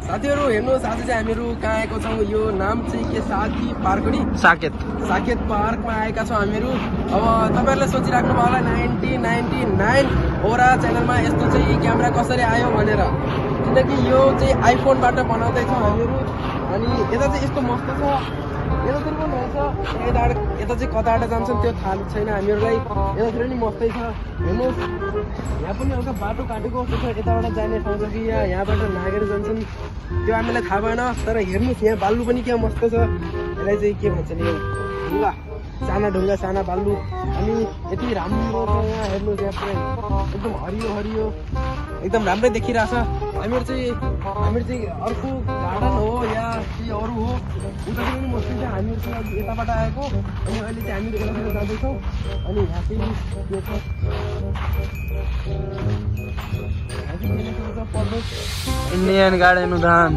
साथीहरु हेर्नुहोस् आज चाहिँ हामीहरु कहाँ आएको छौं यो नाम चाहिँ के साथी पार्क हो नि साकेत पार्कमा आएका छौं हामीहरु अब तपाईहरुले सोचिराख्नु भयो होला 1999 ओरा च्यानलमा यस्तो चाहिँ क्यामेरा कसरी आयो भनेर किनकि यो चाहिँ आइफोनबाट बनाउँदै छौं हामीहरु अनि यता चाहिँ यस्तो मस्त छ यतातिर पनि हुन्छ यता चाहिँ कताबाट जान्छन् त्यो थाहा छैन हामीहरुलाई यतातिर नि मस्तै छ हेर्नुहोस् यहाँ पनि हल्का बाटो काटेको छ यताबाट जाने ठाउँ छ कि यहाँबाट नागेर जान्छन् त्यो हामीलाई थाहा भएन तर हेर्नुहोस् यहाँ बालु पनि क्या मस्त छ यसलाई चाहिँ के भन्छ नि ढुङ्गा साना बालु अनि यति राम्रो छ यहाँ हेर्नुहोस् यहाँ पुरै एकदम हरियो हरियो एकदम राम्रै देखिरहेछ हामीहरु चाहिँ अर्को गार्डन हो या के अरू हो उता पनि मस्तै छ हामीहरु चाहिँ यताबाट आएको अनि अहिले चाहिँ हामीहरु यतातिर जाँदैछौँ अनि यहाँ चाहिँ इंडियन गार्डन उदान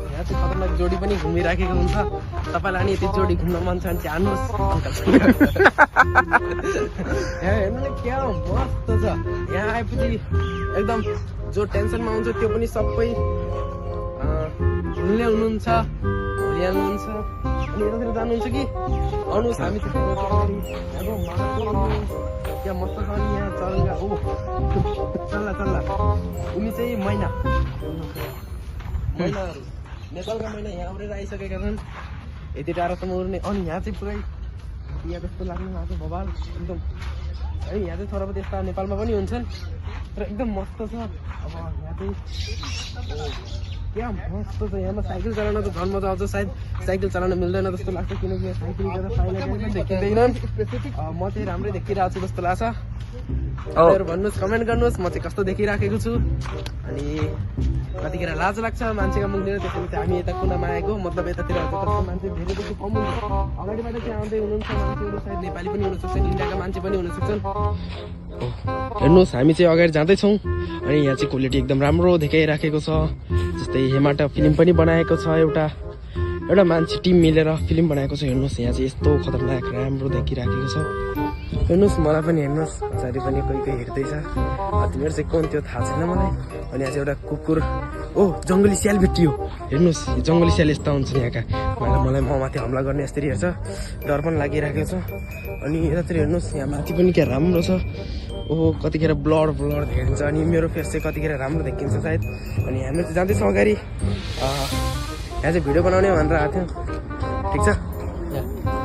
यहाँ चाहिँ खतरनाक जोडी पनि घुमिराखेको हुन्छ तपाईलाई अनि यति जोडी घुम्न मन छ भने चाहिँ हान्नुहोस् हेर्नु न क्या मस्त छ यहाँ आएपछि एकदम जो टेन्सनमा हुन्छ त्यो पनि सबै भुल्ने हुनुहुन्छ भुलिहाल्नुहुन्छ अनि यतातिर जानुहुन्छ कि आउनुहोस् हामी चाहिँ क्या मस्त छ नि यहाँ चल्ला चल्ला उनी चाहिँ मैनाहरू नेपालका मैना यहाँ उडेर आइसकेका छन् यति टाढोसम्म उड्ने अनि यहाँ चाहिँ पुरै यहाँ जस्तो लाग्ने आज भवाल एकदम है यहाँ चाहिँ थोरबहुत यस्ता नेपालमा पनि हुन्छन् तर एकदम मस्त छ अब यहाँ चाहिँ क्या मस्त छ यहाँमा साइकल चलाउन त झन् मजा आउँछ सायद साइकल चलाउन मिल्दैन जस्तो लाग्छ किनकि साइकल गर्दा साइकल देखिँदैनन् म चाहिँ राम्रै देखिरहेको छु जस्तो लाग्छ तपाईँहरू भन्नुहोस् कमेन्ट गर्नुहोस् म चाहिँ कस्तो देखिराखेको छु अनि कतिखेर लाज लाग्छ मान्छेका मुखले त्यसैले चाहिँ हामी यता कुनामा आएको मतलब यतातिर मान्छे धेरै जस्तो कम हुन्छ अगाडिबाट चाहिँ आउँदै हुनुहुन्छ मान्छेहरू सायद नेपाली पनि हुन सक्छन् इन्डियाका मान्छे पनि हुन सक्छन् हेर्नुहोस् हामी चाहिँ अगाडि जाँदैछौँ अनि यहाँ चाहिँ क्वालिटी एकदम राम्रो देखाइराखेको छ जस्तै हेमाटा फिल्म पनि बनाएको छ एउटा मान्छे टिम मिलेर फिल्म बनाएको छ हेर्नुहोस् यहाँ चाहिँ यस्तो खतरनाक राम्रो देखिराखेको छ हेर्नुहोस् मलाई पनि हेर्नुहोस् पछाडि पनि कोही हेर्दैछ तिमीहरू चाहिँ कुन त्यो थाहा छैन मलाई अनि यहाँ चाहिँ एउटा कुकुर ओ जङ्गली स्याल भेटियो हेर्नुहोस् जङ्गली स्याल यस्ता हुन्छ यहाँका मलाई माथि हमला गर्ने यसरी हेर्छ डर पनि लागिरहेको छ अनि यतातिर हेर्नुहोस् यहाँ माथि पनि क्या राम्रो छ ओहो कतिखेर ब्लड देखिन्छ अनि मेरो फेस चाहिँ कतिखेर राम्रो देखिन्छ सायद अनि हामी चाहिँ जाँदैछौँ अगाडि यहाँ चाहिँ भिडियो बनाउने भनेर आएको थियो ठिक छ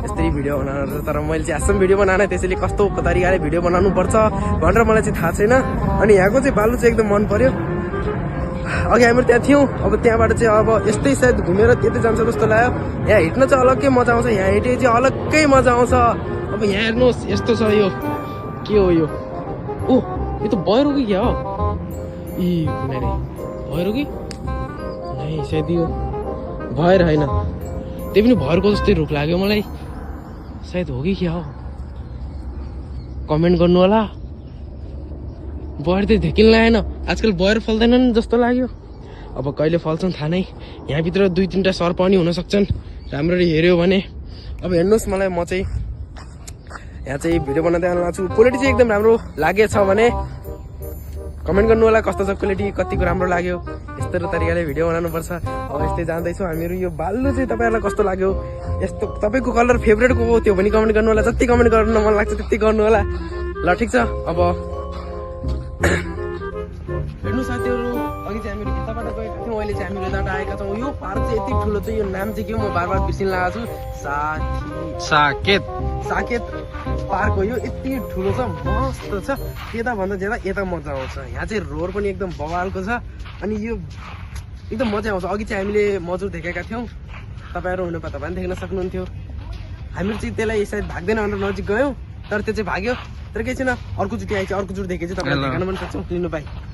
यस्तै भिडियो बनाउनु तर मैले चाहिँ आसम भिडियो बनाएन त्यसैले कस्तो तरिकाले भिडियो बनाउनु पर्छ भनेर मलाई चाहिँ थाहा छैन अनि यहाँको चाहिँ बालु चाहिँ एकदम मन पर्यो अघि हामीहरू त्यहाँ थियौँ अब त्यहाँबाट चाहिँ अब यस्तै सायद घुमेर त्यतै जान्छ जस्तो लाग्यो यहाँ हिँड्न चाहिँ अलग्गै मजा आउँछ यहाँ हिँडे चाहिँ अलग्गै मजा आउँछ अब यहाँ हेर्नुहोस् यस्तो छ यो के हो यो ओ यो त भएर कि क्या हो ए भएर कि सायद यो भएर होइन त्यही पनि भयरको जस्तै रुख लाग्यो मलाई सायद हो कि क्या हो कमेन्ट गर्नु होला बयर त देखिन लागेन आजकल बयर फल्दैनन् जस्तो लाग्यो अब कहिले फल्छन् थाहा नै यहाँभित्र 2-3टा सर्प पनि हुन सक्छन् राम्ररी हेऱ्यो भने अब हेर्नुहोस् मलाई म चाहिँ यहाँ चाहिँ भिडियो बनाउँदै आउनु छु क्वालिटी चाहिँ एकदम राम्रो लागेछ भने कमेन्ट गर्नु होला कस्तो छ क्वालिटी कतिको राम्रो लाग्यो यस्तो तरिकाले भिडियो बनाउनुपर्छ अब यस्तै जाँदैछौँ हामीहरू यो बालु चाहिँ तपाईँहरूलाई कस्तो लाग्यो यस्तो तपाईँको कलर फेभरेटको हो त्यो पनि कमेन्ट गर्नु होला जति कमेन्ट गर्न मन लाग्छ त्यति गर्नु होला ल ठिक छ अब हेर्नु साथीहरू अघि चाहिँ हामीहरू यताबाट गएका थियौँ अहिले चाहिँ हामीहरू यताबाट आएका छौँ यो पार्क चाहिँ यति ठुलो छ यो नाम चाहिँ के हो म बार बिर्सिन लागेको छु साकेत पार्क हो यो यति ठुलो छ मस्त छ त्यताभन्दा ज्यादा यता मजा आउँछ यहाँ चाहिँ रोड पनि एकदम बवालको छ अनि यो एकदम मजा आउँछ अघि चाहिँ हामीले मजुर देखेका थियौँ तपाईँहरू हुनु पत्ता पनि देख्न सक्नुहुन्थ्यो हामीहरू चाहिँ त्यसलाई सायद भाग्दैन भनेर नजिक गयौँ तर त्यो चाहिँ भाग्यो तर केही छैन अर्कोचोटि आइन्छ अर्कोचोटि देखेपछि तपाईँलाई देखाउन पनि सक्छौँ लिनु पाएँ